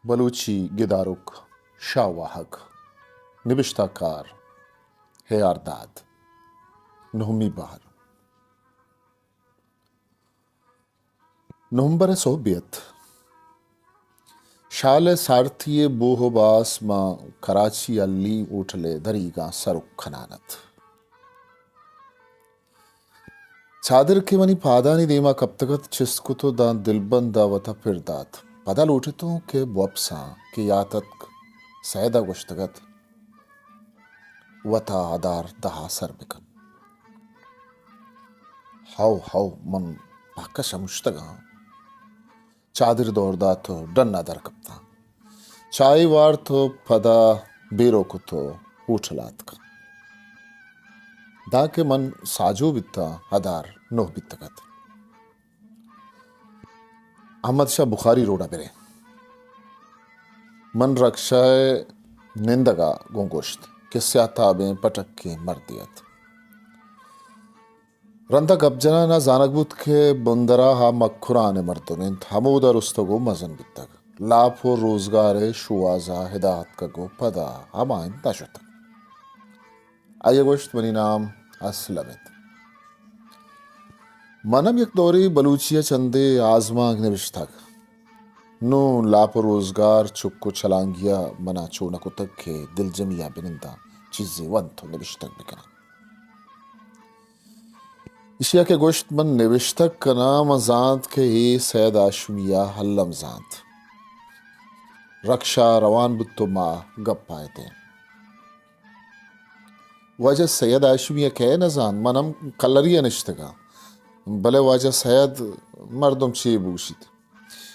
بلوچی گداروک شاہ واہگ، نبشتہ کار ہیار داد، نہمی بہر۔ نومبر ءِ سہبے ات۔ شال ءِ سارتی ءِ بوہ ءُ باس ماں کراچی ءِ ہلی ہوٹل ءِ دریگاں سرک کنان ات۔ چادر کہ منی پادانی دیما کپتگ ات، چست کت ءُ داں دلبند ءَ وتا پر دات۔ پدا لوٹتوں کہ بوپساں کہ یات اتک سید ءَ گوشتگ ات، وتا ہدار دہ ءَ سر بکن۔ ہئو، ہئو، من پہکش ءَ مشتگ آں۔ چادر دور دات ءُ ڈن ءَ در کپتاں۔ چاہے وارت ءُ پدا بیرو کت ءُ ہوٹل ءَ آتکاں۔ دانکہ من ساجو بیتاں، ہدار نہ بیتگ ات۔ احمد شاہ بخاری روڈ ءَ بریں۔ من رکشہ ءِ نندگ ءَ گوں گوشت کہ سیاہ تابیں پٹکیں مردے ات۔ رندا گپ جنان ءَ زانگ بوت کہ بندراہ ءَ مکران ءِ مردم انت، ہمودا رستگ ءُ مزن بیتگ، لاپ ءُ روزگار ءِ شوہاز ءَ ادا اتکگ ءُ پدا ہما انت نہ شتگ۔ آئی ءَ گوشت، منی نام اسلم انت۔ من ہم یک دورے بلوچی ءَ چندے آزمانک نبشتگ۔ نوں لاپ ءُ روزگار، چک ءُ چلانگی ءَ منا چو نہ کتگ کہ دلجمی ءَ بننداں، چیزے ونت ءُ نبشتگ بکناں۔ ایشی ءَ کہ گوشت، من نبشتگ کناں، من زانت کہ اے سید ہاشمی ءَ الم زانت۔ رکشہ روان بوت ءُ ما گپ ءَ اتیں۔ واجہ سید ہاشمی ءَ کئے نہ زانت؟ من ہم کلری ءَ نشتگاں، بلے واجہ سید مردم چے بگوشیت؟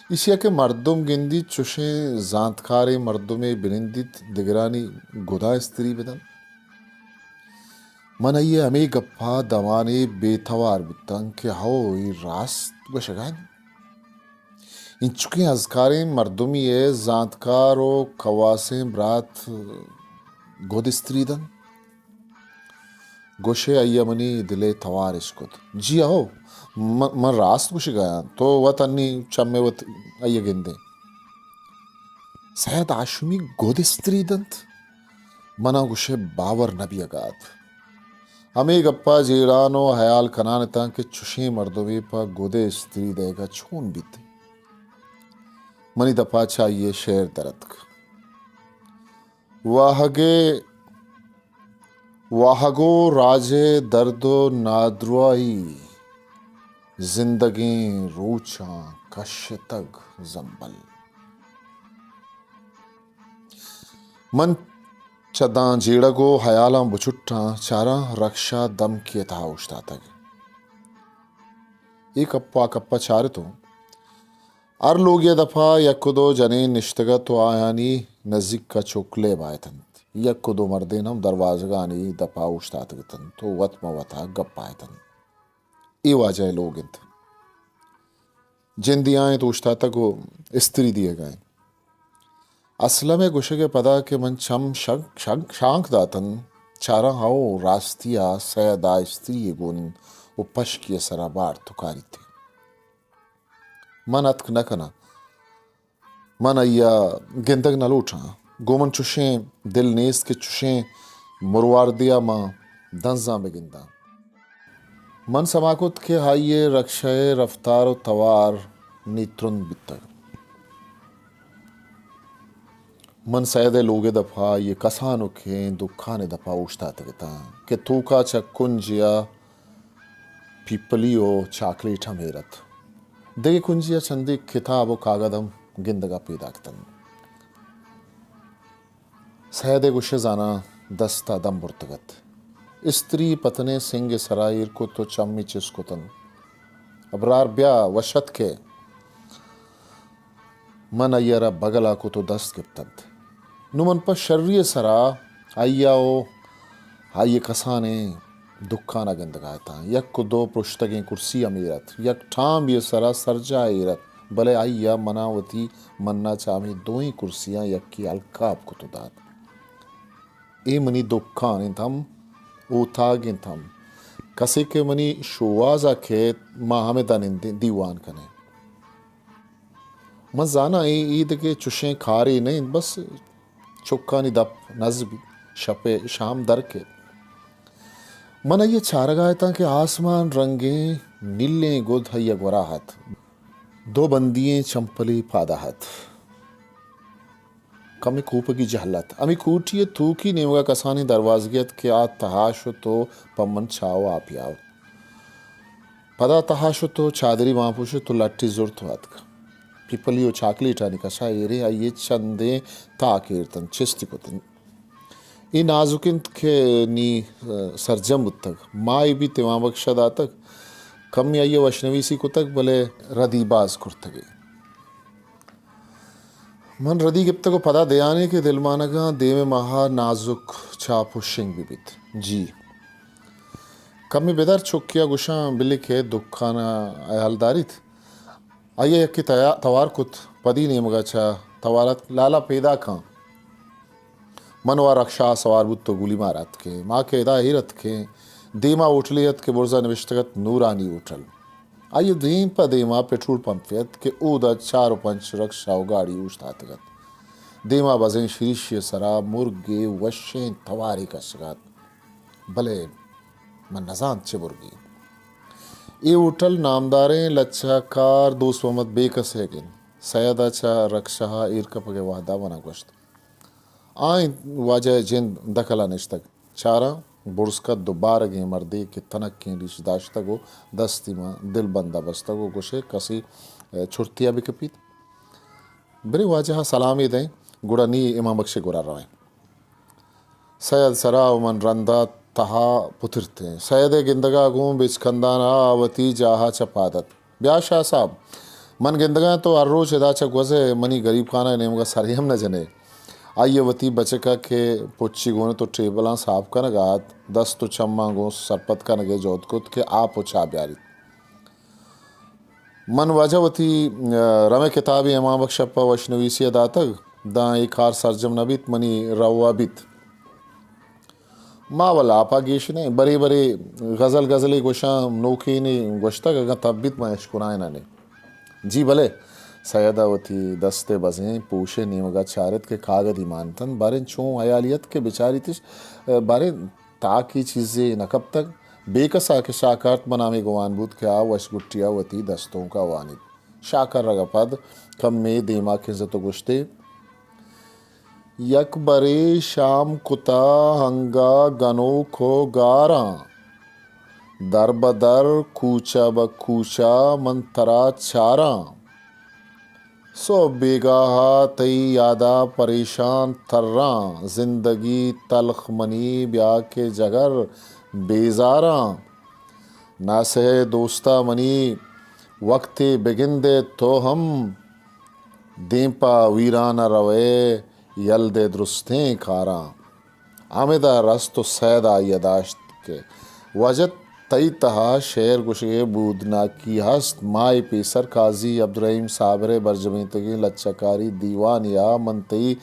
ایشی ءَ کہ مردم گندیت، چوشیں زانتکاریں مردمے بنندیت، دگرانی گداں استری بدنت۔ من آئی ءِ ہمے گپ ءَ دمانے بے توار بوتاں کہ ہئو، اے راست گوشگ ءَ انت۔ انچکیں ہزکاریں مردمی ءِ زانتکار ءُ کواسیں برات گد استری دنت۔ گوشے آئی ءَ منی دل ءِ توار اش کت۔ جی ہو، من، من راست گوشگ ءَ آں۔ تو وت انی چم ءَ وت آئی ءَ گندے۔ سید ہاشمی گد استری دنت؟ منا گوشے باور نہ بیگ ءَ ات۔ ہمے گپ ءَ جیڑان ءُ ہیال کنان اتاں کہ چشیں مردمے پہ گد ءِ استری دئیگ ءَ چون بیت؟ منی دپ ءَ چہ آئی ءِ شعر در اتک۔ واہگ ءِ، واہگ ءُ راج ءِ درد ءُ نادراہی، زندگیں روچاں کشتگ زمبل۔ من چہ داں جیڑگ ءُ ہیالاں بچٹاں، چاراں رکشہ دمکے ءِ تہا اوشتاتگ۔ اے کپ ءَ آ کپ ءَ چارتوں۔ ہر لوگے ءِ دپ ءَ یک ءُ دو جنین نشتگ ات ءُ آیانی نزیک ءَ چک لیب ءَ اتنت۔ یک ءُ دو مردین ہم دروازگانی دپ ءَ اوشتاتگ اتنت ءُ وت ماں وت ءَ گپ ءَ اتنت۔ اے واجہ ءِ لوگ انت۔ جندے آں انت اوشتاتگ ءُ استری دیگ ءَ انت۔ اسلم ءِ گوشگ ءَ پدا کہ من چم شنک، شنک، شانک داتن، چاراں ہئو، راستی ءَ سید آ استری یے گون انت ءُ پشکی ءِ سرا بارت ءُ کاریت۔ من اتک نہ کناں۔ من آئی ءَ گندگ نہ لوٹاں۔ گوں من چشیں دل نیست کہ چشیں مرواردے ءَ من دنزاں بہ گنداں۔ من سما کت کہ آئی ءِ رکشہ ءِ رفتار ءُ توار نی ترند بیتگ۔ من سید ءِ لوگ ءِ دپ ءَ آئی ءِ کسانکیں دکان ءِ دپ ءَ اوشتاتگ اتاں کہ توک ءَ چہ کنجے ءَ پیپلی ءُ چاکلیٹ ہم ایر ات۔ دگہ کنجے ءَ چندے کتاب ءُ کاگد ہم گندگ ءَ پیداک اتنت۔ سید ءِ گوشے زاناں دست ءَ دم برتگ ات۔ استری پتنیں سنگ ءِ سرا ایر کت ءُ چمی چست کتنت۔ ابرار بیا، وش اتکئے۔ من آئی ءَ را بگل ءَ کت ءُ دست گپتنت۔ نوں من پہ شری ءِ سرا آئی ءَ ءُ آئی ءِ کسانیں دکان ءَ گندگ ءَ اتاں۔ یک ءُ دو پرشتگیں کرسی ہم ایر ات۔ یک ٹامبے ءِ سرا سرجاہ ایر ات، بلے آئی ءَ منا وتی من ءَ چہ ہمے دوئیں کرسیاں یکے الکاپ کت ءُ دات۔ اے منی دکان انت ہم، اوتاگ انت ہم۔ کسے کہ منی شوہاز ءَ کیت، ما ہمدا نندیں، دیوان کنیں۔ من زاناں اے، اے دگہ چشیں کارے نہ انت، بس چکانی دپ نز بیت، شپ ء شام در کیت۔ من آئی ء چارگ ء اتاں کہ آسمان رنگیں نیلیں گد آئی ء گورا ات۔ دو بندی ئیں چمپلی پادا ات۔ کمے کوپگی جہل ات۔ ہمے کوٹی ء توکی نیمگ ء کسانیں دروازگے ات کہ آ تہا شت و پہ من چاہ و آپ یاوت۔ پدا تہا شت و چادری مان پوشت و لٹے زرت و اتک۔ پیپلی و چاکلیٹانی کشا ایریں آئی ء چندیں تاک ایرتنت، چستی کتنت۔ اے نازک انت کہ نی، ء، سرجم بوتگ۔ ماہے بیت امام بخش ء داتگ۔ کمے آئی ء وشنویسی کتگ، بلے ردی باز کرتگ ئے۔ من ردی گپتگ و پدا دیانے کہ دلمانگاں دیم ء ماہ ء نازک چاپ و شنگ بہ بیت۔ جی۔ کمے بدار چکے ء گوشاں بلے کہ دکان ء ہیال داریت۔ آئی ء یکے تیا-، توار کت، پدی نیمگ ء چہ توار اتک، لالا پیداکاں۔ من وا رکشہ ء سوار بوت و گولی مار اتکیں۔ ما کہ ادا ایر اتکیں، دیما ہوٹلے ات کہ برزا نبشتگ ات نورانی ہوٹل۔ آئی ء دیم پہ دیما پٹرول پمپے ات کہ اودا چار و پنچ رکشہ و گاڑی اوشتاتگ ات۔ دیما بزیں شریشے ء سرا مرگے وشیں توارے کشگ ات۔ بلے من نزانت چہ برگی۔ اے ہوٹل نامداریں لچہ کار دوست محمد بیکس ء گند۔ سید ء چہ رکشہ ء ایر کپگ ء وہد ء من ء گوشت۔ آ انت واجہ ء جند دکل ء نشتگ۔ چاراں برز قد و بارگیں مردے کہ تنکیں ریش داشتگ و دستی ماں دلبند ء بستگ و گوشے کسے چرتی ء بکپیت۔ برے واجہ ء سلامے دئیں، گڑا نی امام بخش ء گورا رویں۔ سید سرا و من رندا تہا پترتیں۔ سید ء گندگا گوں بچکندان ء وتی جاہ ء چہ پاد ات۔ بیا شاہ صاحب، من گندگاں تو ہر روچ ادا چہ گوزئے، منی گریب خانہ ء نیمگا سرے ہم نہ جنئے۔ آئی ء وتی بچک ء کہ پچی گون ات و ٹیبلاں ساپ کنگا ات، دست و چماں گوں سرپد کنگ ء جہد کت کہ آپ و چاہ بیاریت۔ من واجہ وتی، ء، رمئے کتابے امام بخش ء پہ وشنویسی ء داتگ، داں اے کار سرجم نہ بیت، منی روا بیت۔ ما و لاپا گیش نہ ایں، برے برے غزل غزلے گوشاں، نوکینے گوشتگ، اگاں تب بیت ما اشکنائینانے۔ جی بلے، سید ء وتی دست ء بزیں پوش ء نیمگ ء چارت کہ کاگدی مانتنت، باریں چون ہیالی ات کہ بچاریتش، ء، باریں تاکے چیزے نہ کپتگ۔ بے کسا کہ شاکارت منامی گمان بوت کہ آ وش گٹیا وتی دستونکا وانیت۔ شاکرگ ء پد کمے دیما کنزت و گوشتے، یک برے شام کتا ہنگا گنوک و گاراں، در بہ در کوچہ بہ کوچہ من ترا چاراں۔ سہب بیگاہا تئی یادا پریشان تراں، زندگی تلخ منی بیا کہ جگر بیزاراں۔ ناسہ دوستا منی وقتے بگندے تو ہم، دیم پہ ویران ء روئے یل دے درستیں کاراں۔ ہمدا رست و سید آئی ء داشت کہ واجہ تئی تہا شعر گوشگ ء بودناکی ہست۔ ماہے پیسر قاضی عبدالرحیم صابر ء برجمینتگیں لچہ کاری دیوانے ء من تئی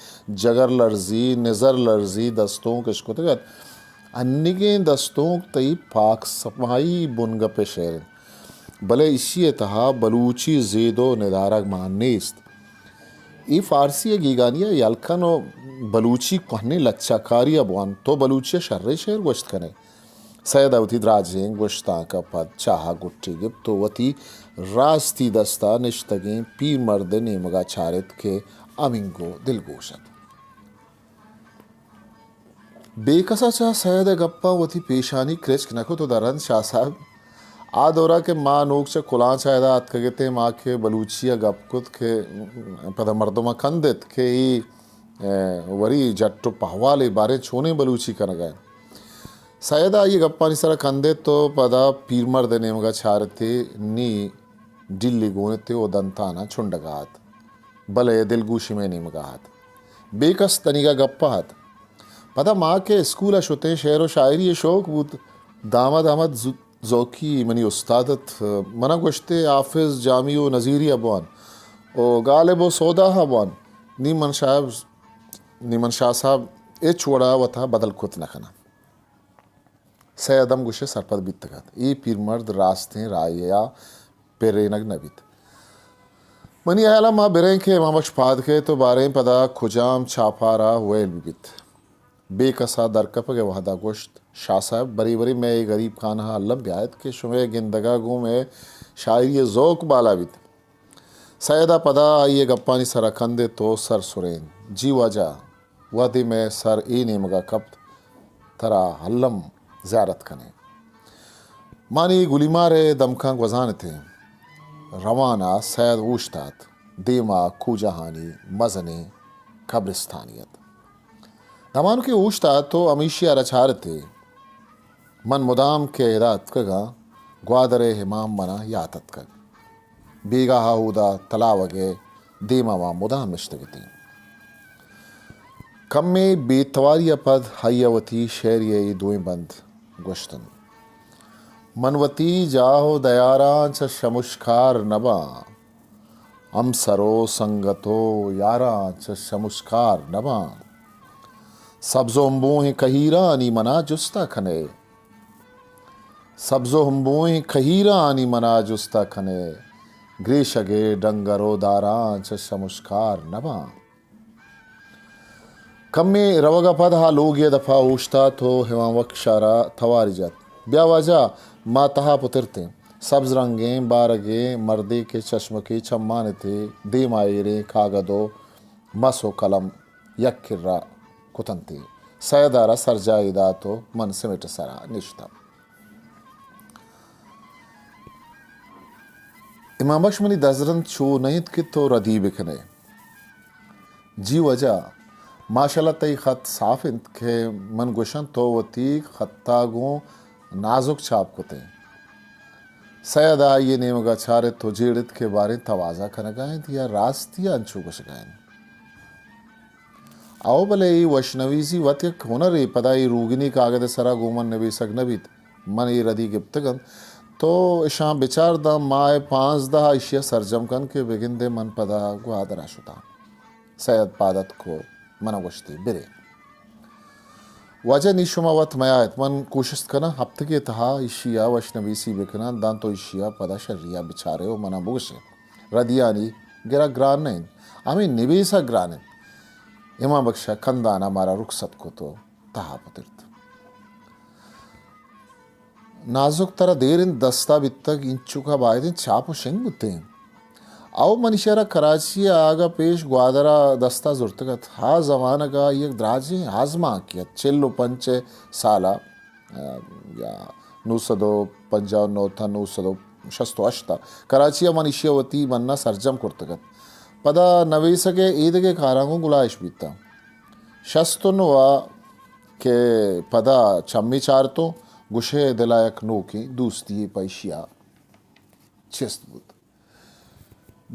جگر لرزی، نزر لرزی دستونک اشکتگ ات۔ انیگیں دستونک تئی پاک سمائی بنگپ ء شعر انت۔ بلے ایشی ء تہا بلوچی زید و ندارگ مان نیست۔ اے فارسی ء گیگانی ء یل کن و بلوچی کوہنیں لچہ کاری ء بوان۔ تو بلوچی ء شریں شعر گوشت کن ئے۔ سید ء وتی دراجیں گوشتانک ء پد چاہ ء گٹے گپت و وتی راستی دست ء نشتگیں پیرمرد ء نیمگ ء چارت کہ ہمینگو دلگوش ات۔ بے کس ء چہ سید ء گپاں وتی پیشانی کرچک نہ کت و درنت شاہ صاحب آ دورا کہ ما نوک چہ کلانچ ء ادا اتکگ اتیں، ما کہ بلوچی ء گپ کت کہ پدا مردماں کندت کہ اے، ء، وری جٹ و پہوالے باریں چونیں بلوچی کنگ ء انت۔ سید ء آئی ء گپانی سرا کندت و پدا پیرمرد ء نیمگ ء چارت ء نی ڈیلی گون ات ء دنتاناں چنڈگ ء ات۔ بلے دلگوشی مئے نیمگ ء ات۔ بے کس تنیگا گپ ء ات۔ پدا ما کہ اسکول ء شتیں، شعر و شاعری ء شوق بوت۔ دامد احمد ز-، ذوقی منی استاد ات۔ من ء گوشت ئے حافظ، جامی و نظیری ء بوان و غالب و سودا ء بوان۔ نی من شاہ، نی من شاہ صاحب ہچ وڑ ء وت ء بدل کت نہ کناں۔ سید ہم گوشے سرپد بیتگ ات۔ اے پیرمرد راستیں راہے ء پرینگ نہ بیت۔ منی ہیال ءَ ما بریں کہ امام بخش پاد کئیت ءُ باریں پدا کجام چاپار ءَ ویل بہ بیت۔ بے کس ءَ درکپگ ءِ وہد ءَ گوشت، شاہ صاحب، برے برے مئے اے گریب خانہ ءَ الم بیایت کہ شمئے گندگ ءَ گوں مئے شاعری ءِ ذوق بالا بیت۔ سید ءَ پدا آئی ءِ گپانی سر ءَ کندت ءُ سر سرینت۔ جی واجہ، وہدے مئے سر اے نیمگ ءَ کپت، ترا الم زیارت کنیں۔ مانی گلیمار ءِ دمکاں گوزان اتیں۔ روان ءَ سید اوشتات۔ دیم ءَ کوجہانی مزنیں قبرستانے ات۔ دمانکے اوشتات ءُ ہمیشی ءَ را چارت ئے۔ من مدام کہ ادا اتکگاں، گوادر ءِ امام منا یات اتکگ۔ بیگاہ ءَ اودا تلاوگ ءِ دیم ءَ ما مدام نشتگ اتیں۔ کمے بے تواری ءَ پد آئی ءَ وتی شعری ءِ اے دوئیں بند گوشت انت۔ من وتی جاہ ءُ دیاراں چہ شمشکار نہ باں، ہمسر ءُ سنگت ءُ یاراں چہ شمشکار نہ باں۔ سبز ءُ ہمبوہیں کہیرانی منا جست ءَ کن ئے، سبز ءُ ہمبوہیں کہیرانی منا جست ءَ کن ئے، گریشگ ءِ ڈنگر ءُ داراں چہ شمشکار نہ باں۔ کمے روگ ءَ پد آ لوگے ءِ دپ ءَ اوشتات ءُ امام بخش ءَ را تواری جت۔ بیا واجہ، ما تہا پترتیں۔ سبز رنگیں بارگیں مردے کہ چشمکے چمان ات ئے، دیم ءَ ایریں کاگد ءُ مس ءُ کلم یک کرا کت انت ئے۔ سید ءَ را سرجاہے دات ءُ من سمٹ ءِ سرا نشتاں۔ امام بخش، منی دزرند چو نہ انت کہ تو ردی بکن ئے۔ جی واجہ، ماشاءاللہ تئی خط صاف انت کہ من گوشاں تو وتی خط ءَ گوں نازک چاپ کت ئے۔ سید ءَ آئی ءِ نیمگ ءَ چارت ءُ جیڑت کہ باریں توازہ کنگ ءَ انت یا راستی ءَ انچو گوشگ ءَ انت؟ او بلے اے وشنویسی وت یک ہنرے، پدا اے روگنی کاگد ءِ سرا گوں من نبیسگ نہ بیت۔ من اے ردی گپتگ انت۔ تو اشاں بچار داں ماہ ءِ پانزدہ ءَ اشی ءَ سرجم کن کہ بگندے من پدا گوادر ءَ شتاں۔ سید پاد اتک ءُ من ءَ گوشت ئے، برے۔ واجہ نی شما وت میایت، من کوشست کناں ہپتگے ءِ تہا ایشی ءَ وشنبیسی بکناں، داں تو ایشی ءَ پدا شری ءَ بچارے ءُ من ءَ بگوشے۔ ردیانی گرگ گران نہ انت، ہمے نبیسگ گران انت۔ امام بخش ءَ کندان ءَ مارا رخصت کت ءُ تہا پترت۔ نازک ترا دیر انت دستا بیتگ، اینچکا باید انت چاپ و شنگ بوتیں۔ او من ایشی ء را کراچی ء آگ ء پیش گوادر ء دستا زرتگ ات۔ ہا زمانگ ء یک دراجیں آزمانکے ات، چل و پنچ ء سال ء، یا نو سد و پنجاہ و نو تا نو سد و شست و ہشت ء کراچی ء من ایشی ء وتی من ء سرجم کرتگ ات۔ پدا نویسگ ء ایدگہ کاراں گوں گلائیش بیتاں۔ شست و نو ء کہ پدا چمی چارتوں، گشئے دل ء یک نوکیں دوستی یے پہ ایشی ء چست بوت۔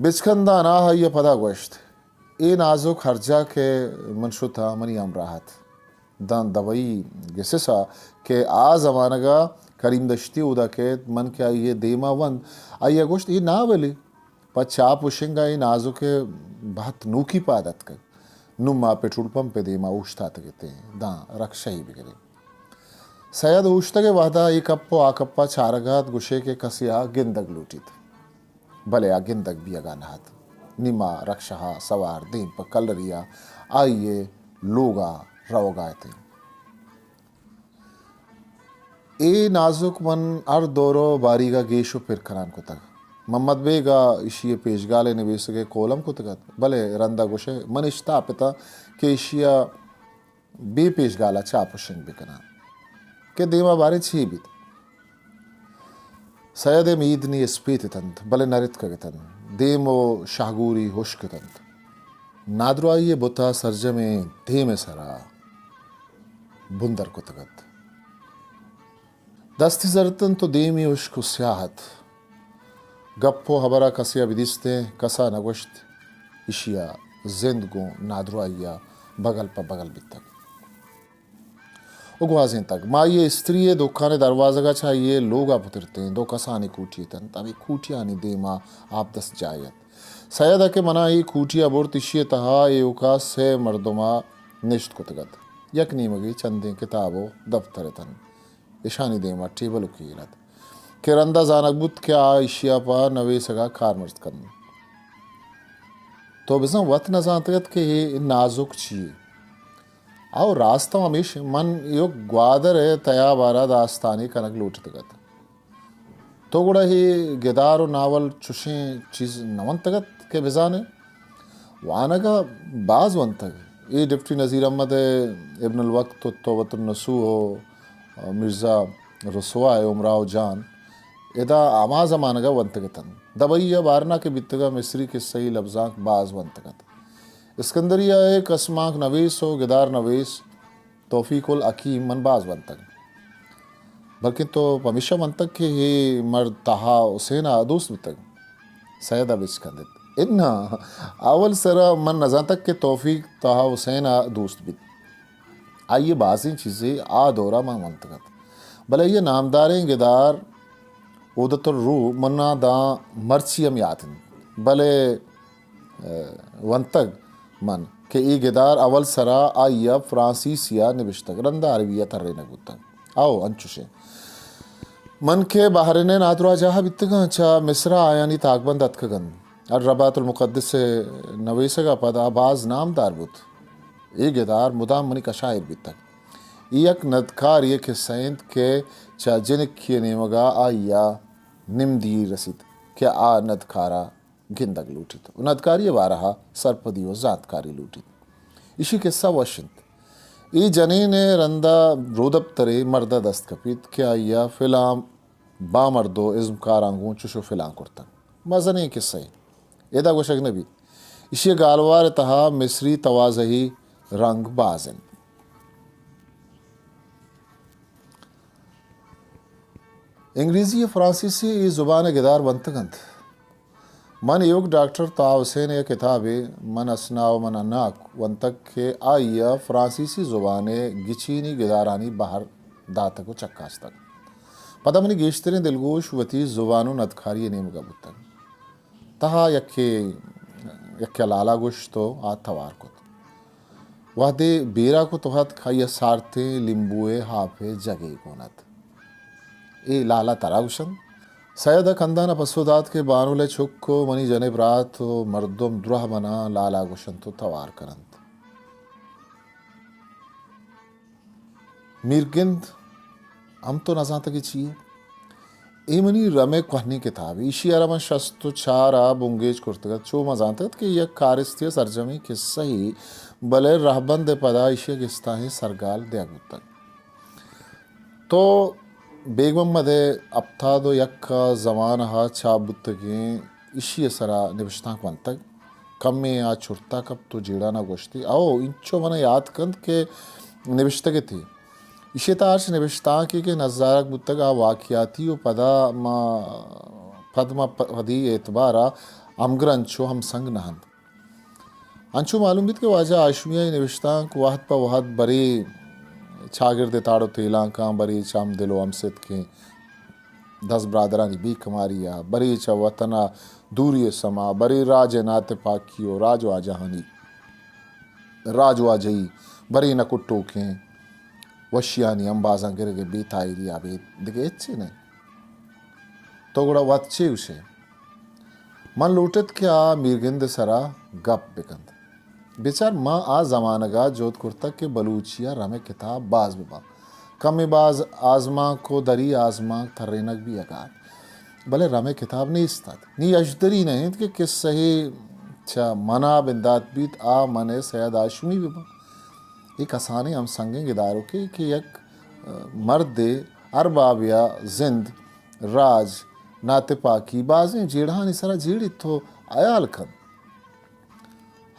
بچکندان ء آئی ء پدا گوشت، اے نازک ہر جاہ کہ من شتاں، منی ہمراہ ات۔ داں دبئی گسس ء کہ آ زمانگ ء کریم دشتی اودا کیت، من کہ آئی ء دیم ء وند، آئی ء گوشت، اے ناولے۔ پہ چاپ و شنگ ء اے نازک ء بہت نوکی پاد اتکگ۔ نوں ما پٹرول پمپ ء دیم ء اوشتاتگ اتیں، داں رکشہ یے بگریں۔ سید اوشتگ ء وہد ء اے کپ و آ کپ ء چارگ ء ات، گشئے کہ کسے ء گندگ لوٹیت، بلے آ گندگ بیئگ ء نہ ات۔ نی ما رکشہ ء سوار دیم پہ کلری ء آئی ء لوگ ء روگ ء اتیں۔ اے نازک من ہر دور و باریگ ء گیش و پر کنان کتگ۔ محمد بیگ ء ایشی ء پیشگال ء نبیسگ ء کول ہم کتگ ات، بلے رند ء گوشئے من اشتاپ اتاں کہ ایشی ء بے پیشگال ء چاپ و شنگ بکناں کہ دیم ء باریں چے بیت۔ سید ء مید نی اسپیت اتنت، بلے نہ رتکگ اتنت۔ دیم و شاہگوری ہشک اتنت۔ نادراہی ء بت ء سرجمیں دیم ء سرا بندر کتگ ات۔ دستی زرتنت و دیمی ہشک و سیاہ ات۔ گپ و ہبر ء کسے ء بدیستیں، کس ء نہ گوشت۔ ایشی ء زند گوں نادراہی ء بگل پہ بگل بیتگ و گوازینتگ۔ ما آئی ء استری ء دکان ء دروازگ ء چہ آئی ء لوگ ء پترتیں۔ دو کسانی کوٹی اتنت، ہمے کوٹیانی دیم ء آپدست جاہے ات۔ سید ء کہ منا اے کوٹی ء برت، ایشی ء تہا ایوکا سئے مردم ء نشت کتگ ات۔ یک نیمگے چندیں کتاب و دپتر اتنت۔ اشانی دیم ء ٹیبل و کیل ات کہ رند ء زانگ بوت کہ آ ایشی ء پہ نویسگ ء کارمرز کنت۔ تو بزاں وت نہ زانتگ ات کہ اے نازک چی یے۔ او راست ہم ہمیش، من ایوک گوادر ءِ تیاب ءَ را داستانے کنگ لوٹتگ ات۔ تو گڑا اے گدار و ناول چشیں چیز نہ ونتگ ات کہ بزانے؟ وانگ ءَ باز ونتگ۔ اے ڈپٹی نذیر احمد ءِ ابن الوقت و توبۃ النصوح و مرزا رسوا ءِ امراء جان ادا ہما زمانگ ءَ ونتگ اتنت۔ دبئی ءَ بارنا کہ بیتگ ءَ مصری کسہی لبزانک باز ونتگ ات۔ اسکندریہ ءِ کسمانک نویس و گدار نویس توفیق الحکیم من باز ونتگ۔ بلکیں تو پمیشا ونتگ کہ اے مرد طہا حسین ءَ دوست بیتگ؟ سید ءَ بچکندت۔ اناں، اول سرا من نزانتگ کہ توفیق طہا حسین ءَ دوست بیت۔ آئی ءِ بازیں چیزے آ دور ءَ من ونتگ ات۔ بلے آئی ءِ نامداریں گدار عودت الروح منا داں مرچی ہم یات انت۔ بلے ونتگ من کہ اے گدار اول سرا آئی ءَ فرانسیسی ءَ نبشتگ، رندا عربی ءَ ترینگ بوتگ۔ او انچوشیں۔ من کہ بحرین ءِ نادراہجاہ ءَ بیتگاں، چہ مصر ءَ آیانی تاکبند اتکگ انت۔ الرباط المقدس ءِ نویسگ ءَ پدا باز نامدار بوت۔ اے گدار مدام منی کشا ایر بیتگ۔ اے یک ندکاری ءِ کسہ انت کہ چہ جنکے ءِ نیمگ ءَ آئی ءَ نمدی رسیت کہ آ ندکار ءَ گندگ لوٹیت و ندکاری ءِ بارہ ءَ سرپدی و زانتکاری لوٹیت۔ ایشی کسہ وش انت۔ اے جنین ءِ رندا رودپترے مرد ءَ دست کپیت کہ آئی ءَ فلاں بامرد و ازمکاراں گوں چش و فلاں کرتگ۔ مزنیں کسہ اے۔ ادا گوشگ نہ بیت۔ ایشی ءِ گالوار ءِ تہا مصری توازہی رنگ باز انت۔ انگریزی ءُ فرانسیسی اے زبان ءِ گدار بنتگ انت۔ من ایوک ڈاکٹر طہا حسین ءِ کتابے من اسنا ءُ من اناک ونتگ کہ آئی ءَ فرانسیسی زبان ءِ گچینی گدارانی بہر داتگ ءُ چکاستگ۔ پدا منی گیشتریں دلگوش وتی زبان ءُ ندکاری ءِ نیمگ ءَ بوتگ۔ تہا یکے، یکے ءَ لالا گوشت ءُ آ توار کت۔ وہدے بیرا کت ءُ اتک، آئی ءَ سارتیں لیمبو ءِ آپ ءِ جگے گون ات۔ اے لالا ترا گوشنت؟ سید ءَ کندان ءَ پسو دات کہ بانل ءِ چک ءُ منی جن ءِ برات ءُ مردم دراہ من ءَ لالا گوشنت ءُ توار کننت۔ میرگند ہم تو نزانتگ اے چی یے؟ اے منی رم ءِ کوہنیں کتابے۔ ایشی ءَ را من شست ءُ چار ءَ بنگیج کرتگ ات۔ چو من زانتگ ات کہ یک کارستے ءِ سرجمیں کسہ یے، بلے رہبند ءِ پدا ایشی ءَ گستاہیں سرگال دیگ بوتگ۔ تو بیگ محمد ءِ ہپتاد ءُ یک ءَ زمانہ ءَ چاپ بوتگیں ایشی ءِ سرا نبشتانک ونتگ۔ کمے آ چرتا کپت ءُ جیڑان ءَ گوشتی، او، اینچو من ءَ یات کنت کہ نبشتگ اتی۔ ایشی ءِ تہا ہرچ نبشتانکے کہ نزارگ بوتگ، آ واقعاتی ءُ پدا ما، پد ما پ-، پدی اعتبار ءَ ہمگرنچ ءُ ہمسنگ نہ انت۔ انچو معلوم بیت کہ واجہ ہاشمی ءِ نبشتانک وہد پہ وہد برے چاگرد ءِ تاڑ ءُ تیلانکاں، برے چہ ہمدل ءُ ہمستکیں دزبرادرانی بے کماری ءَ، برے چہ وطن ءَ دوری ءِ سما، برے راج ءِ ناتپاکی ءُ راجواجہانی، راجواجہی، برے نہ کٹوکیں وشیانی امبازاں گرگ ءِ بے تاہیری ءَ ابید دگہ ہچے نہ۔ تو گڑا وت چے گوش ئے؟ من لوٹ ات کہ آ میرگند ءِ سرا گپ بہ کنت۔ بچار، ما آ زمانگ ءَ جہد کرتگ کہ بلوچی ءَ رم ءِ کتاب باز بہ باں۔ کمے باز آزمانک ءُ دری آزمانک ترینگ بیگ ءَ ات، بلے رم ءِ کتاب نیست ات۔ نی اژدری نہ انت کہ کسہے چہ من ءَ بندات بیت، آ من ءِ سید ہاشمی بہ باں۔ اے کسانیں ہمسنگیں گداروکے کہ یک، ءَ، مردے اربابے ءَ زند، راج، ناتپاکی، بازیں جیڑہانی سرا جیڑیت ءُ ہیال کنت۔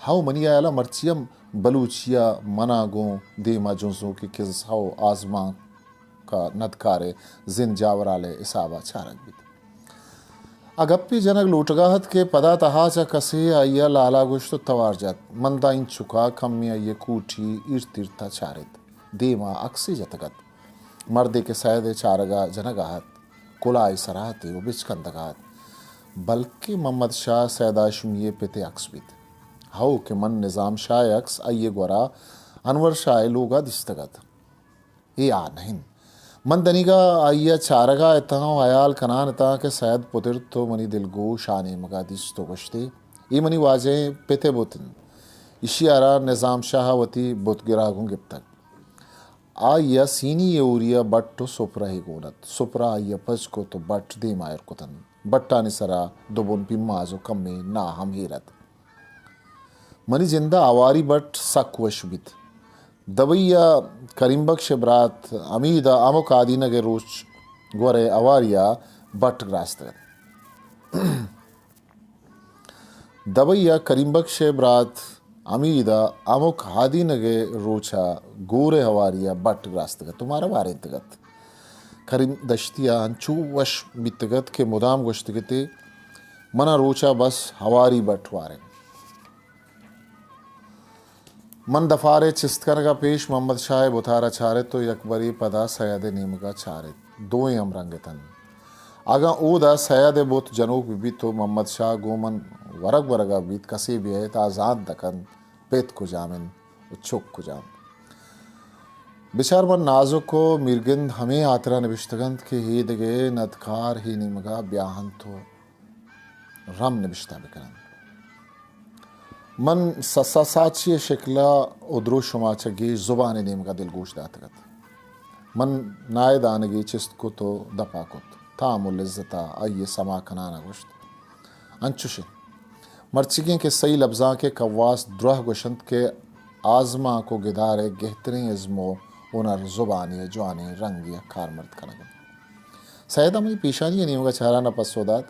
ہئو، منی ہیال ءَ مرچی ہم بلوچی ءَ من ءَ گوں دیم ءَ جنزوکیں کسہ ءُ آزمانک ءَ ندکار ءِ زند جاورھال ءِ حساب ءَ چارگ بیت۔ آ گپے جنگ لوٹگ ءَ ات کہ پدا تہا چہ کسے آئی ءَ لالا گوشت ءُ توار جت۔ من داں اینچک ءَ کمے آئی ءِ کوٹی ایرت ایرت ءَ چارت۔ دیم ءَ عکسے جتگ ات۔ مردے کہ سید ءِ چارگ ءَ جنگ ءَ ات، کلاہے سر ءَ ات ءُ بچکندگ ءَ ات۔ بلکیں محمد شاہ سید ہاشمی ءِ پت ءِ عکس بیت۔ ہئو کہ من نظام شاہ ءِ عکس آئی ءِ گورا انور شاہ ءِ لوگ ءَ دیستگ ات۔ اے آ نہ انت۔ من دنیگا آئی ءَ چارگ ءَ اتاں ءُ ہیال کنان اتاں کہ سید پترت ءُ منی دلگوش آ نیمگ ءَ دیست ءُ گوشتی، اے منی واجہیں پت ءِ بت انت۔ ایشی ءَ را نظام شاہ ءَ وتی بتگرا گوں گپتگ۔ آئی ءَ سینی ءِ ہوری ءَ بٹ ءُ سپرہ ئے گون ات۔ سپرہ آئی ءَ پچ کت ءُ بٹ دیم ءَ ایر کت انت۔ بٹانی سرا دو بن پیماز ءُ کمے ناہ ہم ایر ات۔ منی جند ءَ ہواری بٹ سک وش بیت۔ دبئی ءَ کریم بخش ءِ برات حمید ءَ ہمک آدینگ ءِ روچ گور ءِ ہواری ءَ بٹ گراستگ ات۔ دبئی ءَ کریم بخش ءِ برات حمید ءَ ہمک آدینگ ءِ روچ ءَ گور ءِ ہواری ءَ بٹ گراستگ ات ءُ مارا وارینتگ ات۔ کریم دشتی ءَ انچو وش بیتگ ات کہ مدام گوشتگ اتے، من ءَ روچ ءَ بس ہواری بٹ وارین۔ من دفارے چست کنگ ءَ پیش محمد شاہ ءِ بت ءَ را چارت ءُ یک برے پدا سید ءِ نیمگ ءَ چارت۔ دوئیں ہم رنگ اتنت۔ اگاں اودا سید ءِ بت جنوک بہ بیت ءُ محمد شاہ گوں من ورگ ورگ ءَ بیت، کسے بیایت آ زانت نہ کنت پت کجام انت ءُ چک کجام۔ بچار من نازک ءُ میرگند ہمے ہاترا نبشتگ انت کہ اے دگہ ندکار اے نیمگ ءَ بیا انت ءُ رم نبشتہ بہ کن انت۔ من سسا ساچی ءِ شکل ءَ ءُ دروشم ءَ چہ گیش زبان ءِ نیمگ ءَ دلگوش داتگ ات۔ من ناہدانگے چست کت ءُ دپ ءَ کت۔ تام ءُ لذت ءَ آئی ءِ سما کنان ءَ گوشت، انچش انت۔ مرچیگیں کسہی لبزانک ءِ کواس دراہ گوش انت کہ آزمانک ءُ گدار ءِ گہتریں ازم ءُ ہنر زبانے ءِ جوانیں رنگے ءَ کارمرد کنگ انت۔ سید ءَ منی پیشانی ءِ نیمگ ءَ چاران ءَ پسو دات،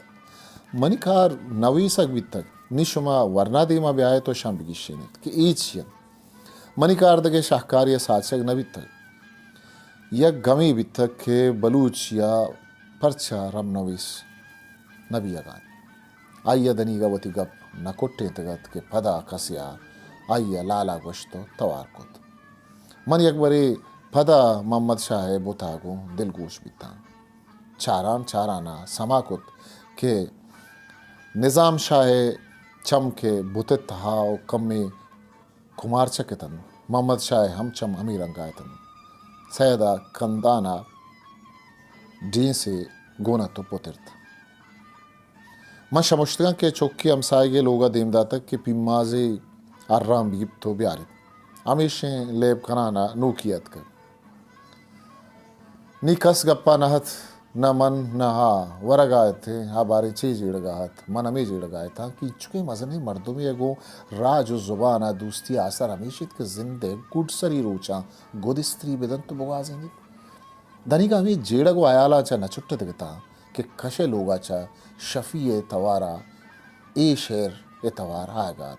منی کار نویسگ بیتگ، نی شما ورنا دیم ءَ بیایت ءُ اشاں بگیشینیت کہ اے چی انت۔ منی کار دگہ شاہکاری ءَ ساچگ نہ بیتگ۔ یک گمے بیتگ کہ بلوچی ءَ پرچا رم نویس نہ بیگ ءَ انت۔ آئی ءَ دنیگہ وتی گپ نہ کٹینتگ ات کہ پدا کسے ءَ آئی ءَ لال ءَ گوشت ءُ توار کت۔ من یک برے پدا محمد شاہ ءِ بت ءَ گوں دلگوش بیتاں۔ چاران چاران ءَ سما کت کہ نظام شاہ ءِ چم کہ بت ءِ تہا ءُ کمے کمارچک اتنت، محمد شاہ ءِ ہم چم ہمے رنگ ءَ اتنت۔ سید ءَ کندان ءَ ڈینسے گون ات ءُ پترت۔ من شمشتگاں کہ چکی ہمساہگے لوگ ءَ دیم داتگ کہ پیمازے اران بیت ءُ بیاریت۔ ہمیشیں لیب کنان ءَ نوکی اتکگ۔ نی کس گپ ءَ نہ ات، نہ من، نہ آ۔ ورگ ءَ اتیں، آ باریں چے جیڑگ ءَ ات؟ من ہمے جیڑگ ءَ اتاں کہ اینچکیں مزنیں مردمے ءَ گوں راج ءُ زبان ءَ دوستی ءِ آسر ہمیش انت کہ زند ءِ گڈسری روچاں گدستری بدنت ءُ بگوازینیت۔ دنیگہ ہمے جیڑگ ءُ ہیالاں چہ نہ چٹتگ اتاں کہ کش ءِ لوگ ءَ چہ شفیع ءِ توار ءَ اے شعر ءِ توار آیگ ءَ ات،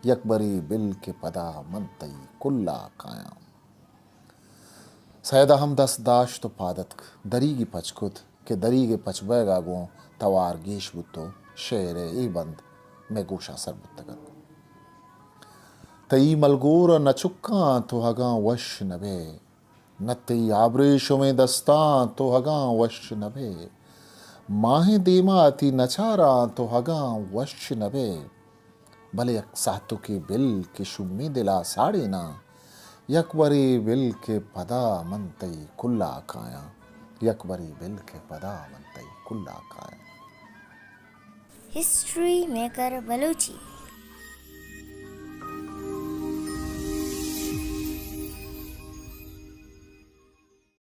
یک برے بل کہ پدا من تئی کل ءَ کایاں۔ سید ءَ ہم دست داشت ءُ پاد اتک۔ دریگی پچ کت کہ دریگ ءِ پچ بئیگ ءَ گوں توار گیش بوت ءُ شعر ءِ اے بند مئے گوش ءَ سر بوتگ ات۔ تئی ملگور ءَ نہ چکاں تو اگاں وش نہ بئے، نہ تئی آبریشمیں دستاں تو اگاں وش نہ بئے، ماہیں دیما تئی نہ چاراں تو اگاں وش نہ بئے، بلے یک ساہتکے بل کہ شومیں دل ءَ ساڑیناں، یک برے بل کہ پدا من تئی کل ءَ کایاں، یک برے بل کہ پدا من تئی کل ءَ کایاں۔ History maker Balochi.